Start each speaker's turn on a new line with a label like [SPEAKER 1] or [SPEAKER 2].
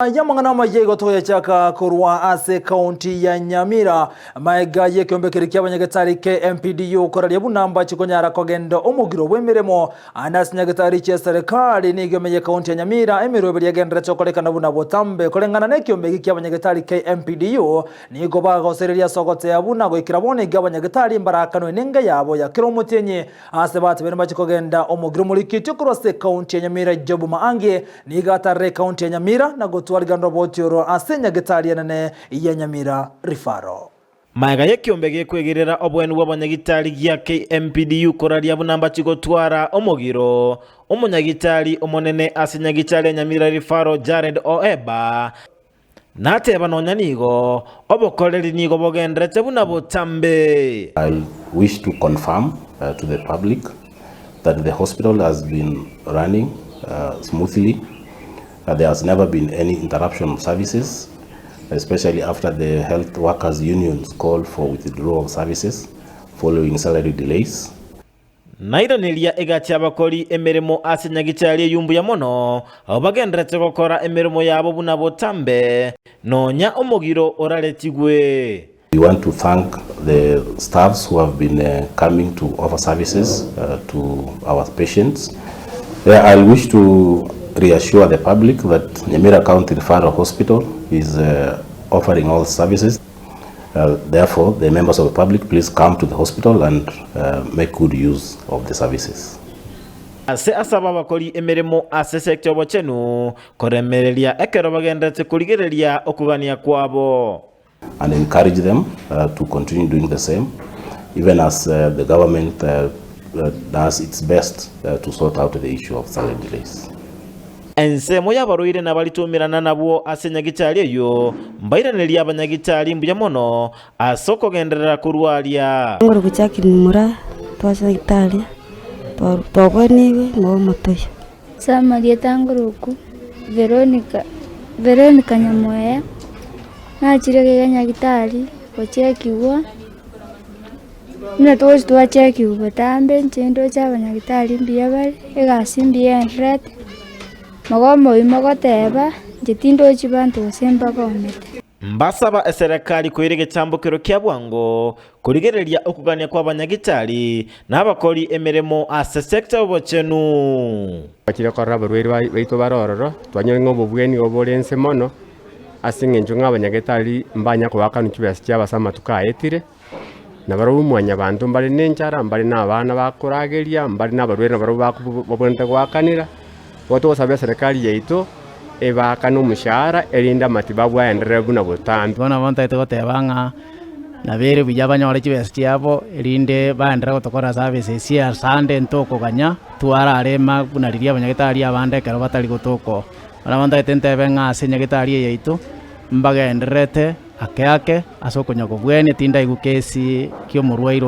[SPEAKER 1] Aya amang'ana amaya igo toyachaka korwa ase ekaunti ya Nyamira. Maega y'ekeombe keria ki'abanyagetari KMPDU koraria buna mbache konyara kogenda omogiro bw'emeremo ande ase nyagetari chi'eserekari nigo ime y'ekaunti ya Nyamira emeroberi yagenderete gokorekana buna botambe koreng'ana n'ekeombe eke ki'abanyagetari KMPDU nigo bagosereria ase ogotea buna goikera bono iga abanyagetari mbarakanwe nenga yabo ya kera omotienyi ase batebire mbache kogenda omogiro omorikitio korwa ase ekaunti ya Nyamira Job Maangi Nigo atarire ekaunti ya Nyamira na gotwarigana roboti oro ase enyagetari enene ya Nyamira Referral.
[SPEAKER 2] Magega y'ekiombe gekwegerera oboeni bw'abanyagitari gia KMPDU koraria buna mbachi gotwara omogiro, omonyagitari omonene ase nyagitari ya Nyamira Referral Jared Oeba nateba nonya nigo obokoreri nigo bogenderete buna botambe.
[SPEAKER 3] I wish to confirm to the public that the hospital has been running smoothly, there has never been any interruption of services especially after the health workers unions called for withdrawal of services following salary delays.
[SPEAKER 2] Nairaneria egachia abakori emeremo ase nyagetari eyio mbuya mono, abwo bagendererete gokora emeremo yabo buna botambe, nonya omogiro oraretigwe.
[SPEAKER 3] We want to thank the staffs who have been coming to offer services to our patients. I wish to reassure the public that Nyamira County Referral Hospital is offering all services. Therefore, the members of the public please come to the hospital and make good use of the services.
[SPEAKER 2] Ase asaba abakori emeremo ase esekta y'obochenu koremereria ekero bagenderete korigereria okogania kwabo.
[SPEAKER 3] And encourage them to continue doing the same even as the government does its best to sort out the issue of salary delays.
[SPEAKER 2] Ensemo y'abarwaire na baritumirana nabwo ase nyagitari eyio, mbairanerie abanyagitari mbuya mono ase okogenderera korwaria.
[SPEAKER 4] Ngoro gochia mura twacha nyagetari twabwenigwe nigo omotoyia.
[SPEAKER 5] Ase amarieta ngoroku Veronica, Veronica Nyamweya, nachire iga nyagitari gochekigwa, buna togochi twachekigwa botambe inche ndoche abanyagitari mbuya bare, egasi mbuya enderete, mogo omoimo goteba, inche tindochi banto gose mbagomete.
[SPEAKER 2] Mbasaba eserekari koira egechambokero kia bwango korigereria okogania kw'abanyagitari na abakori emeremo ase sector y'obochenu.
[SPEAKER 6] Twachire korora abarwaire baito bare ororo, twanyora ng'a obobweni obo bore inse mono, ase eng'encho ng'a abanyagetari mbanya koakanwa chibesa chiabo ase amatuko aetire, na barabwo mwanyabanto mbare na enchara, mbare na abana bakorageria, mbare na abarwaire nabarabwo bako babwenerete goakanera, igo togosaba eserekari yaito, ebaakane omoshahara erinde amatibabu aenderere buna botambe.
[SPEAKER 7] Bono nabo ntagete goteba ng'a nabere buya banyore chibesa chiabo erinde baenderere gotokora service ase asande ntokoganya twararema buna riria abanyagetari abande ekero batari gotokoa. Bono nabo ntagete ntebe ng'a ase enyagetari eye yaito mbagendererete ake ake ase okonya kobwenia tindaigwa kesi kia omorwaire.